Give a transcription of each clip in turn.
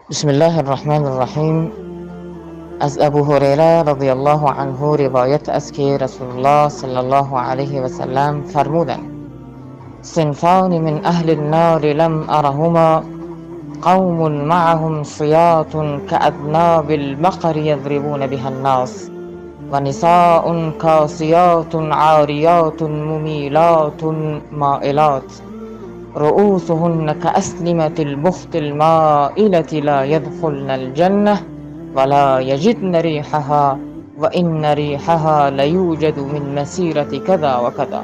بسم الله الرحمن الرحیم. از ابو هریره رضی الله عنه روایت است که رسول الله صلی الله علیه و سلم فرمودند: صنفان من اهل النار لم ارهما، قوم معهم سياط كأذناب البقر يضربون بها الناس، ونساء كاسيات عاريات مميلات مائلات، رؤوسهن كأسنمة البخت المائلة، لا يدخلن الجنة ولا يجدن ريحها، وإن ريحها ليوجد من مسيرة كذا وكذا.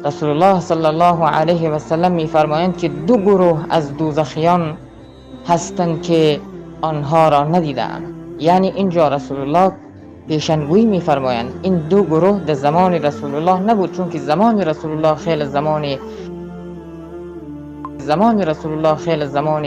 رسول الله صلی الله علیه و سلم میفرمایند که دو گروه از دوزخیان هستند که آنها را ندیدم. یعنی اینجا رسول الله پیشنگویی میفرمایند. این دو گروه در زمان رسول الله نبود، چون که زمان رسول الله خیلی زمان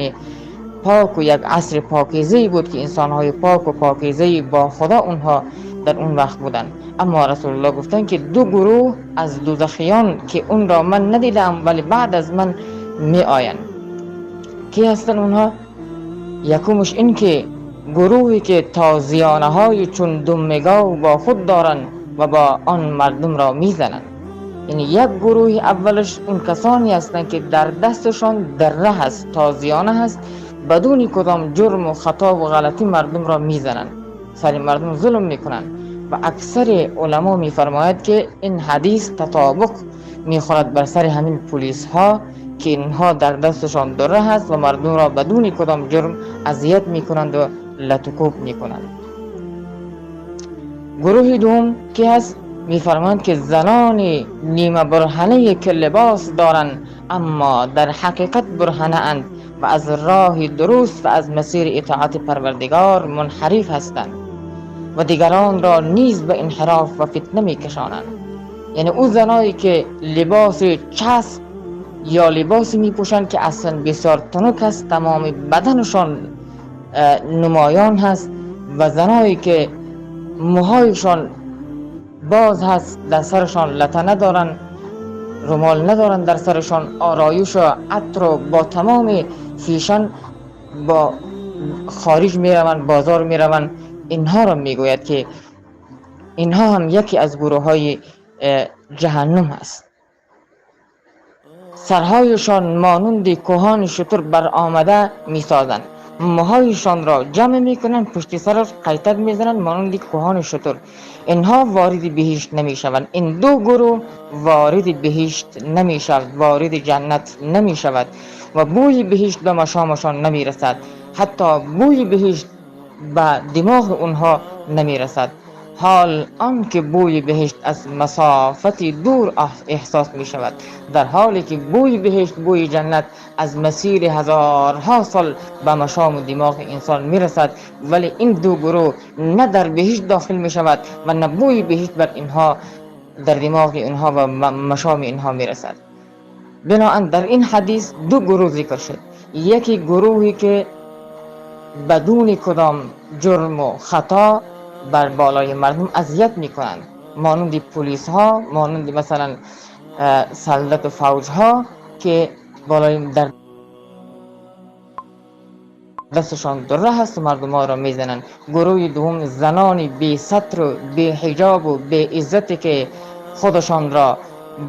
پاک و یک عصر پاکیزه بود که انسانهای پاک و پاکیزه با خدا اونها در اون وقت بودند. اما رسول الله گفتن که دو گروه از دوزخیان که اون را من ندیدم ولی بعد از من می آیند. کی هستن اونها؟ یکمش این که گروهی که تازیانه های چون دم گاو با خود دارند و با آن مردم را میزنند. یعنی یک گروه اولش اون کسانی هستند که در دستشان دره هست، تازیانه هست، بدون کدام جرم و خطا و غلطی مردم را میزنند، سر مردم ظلم میکنند. و اکثر علما میفرماید که این حدیث تطابق میخورد بر سر همین پلیس ها که اینها در دستشان دره هست و مردم را بدون کدام جرم اذیت میکنند و لت و کوب میکنند. گروه دوم که هست، میفرمایند که زنان نیمه برهنه که لباس دارند اما در حقیقت برهنه اند و از راه درست و از مسیر اطاعت پروردگار منحرف هستند و دیگران را نیز به انحراف و فتنه میکشانند. یعنی او زنایی که لباس چسب یا لباسی میپوشند که اصلا بسیار تنک است، تمام بدنشان نمایان هست، و زنایی که موهایشان باز هست، در سرشان لته ندارن، رومال ندارن در سرشان، آرایش و عطر و با تمام فیشن با خارج میروند، بازار میروند، اینها را میگوید که اینها هم یکی از گروه های جهنم هست. سرهایشان مانند کوهان شتر برآمده میسازند، موهایشان را جمع میکنند، پشت سرش قیتک میزنند مانند کوهان شتر. اینها وارد بهشت نمیشوند. این دو گروه وارد بهشت نمیشود، وارد جنت نمیشود و بوی بهشت به مشامشان نمیرسد، حتی بوی بهشت به دماغ اونها نمیرسد، حال آنکه بوی بهشت از مسافت دور احساس می شود، در حالی که بوی بهشت، بوی جنت از مسیر هزارها سال به مشام و دماغ انسان می رسد، ولی این دو گروه نه در بهشت داخل می شود و نه بوی بهشت بر اینها در دماغ اینها و مشام اینها می رسد. بنابراین در این حدیث دو گروه ذکر شد: یکی گروهی که بدون کدام جرم و خطا بر بالای مردم اذیت میکنند، مانند پلیس ها، مانند مثلا سلطت و فوج ها که بالای در دستشان دره هست و مردم ها را میزنند. گروه دوم زنان بی ستر و بی حجاب و بی عزتی که خودشان را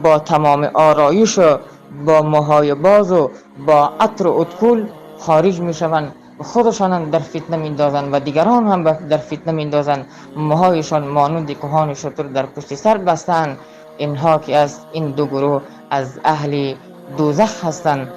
با تمام آرایش و با موهای باز و با عطر و ادکل خارج میشوند، خودشان هم در فتنه میندازند و دیگران هم در فتنه میندازند، موهایشان مانند کوهان شتر در پشت سر بستند. اینها که از این دو گروه از اهل دوزخ هستند.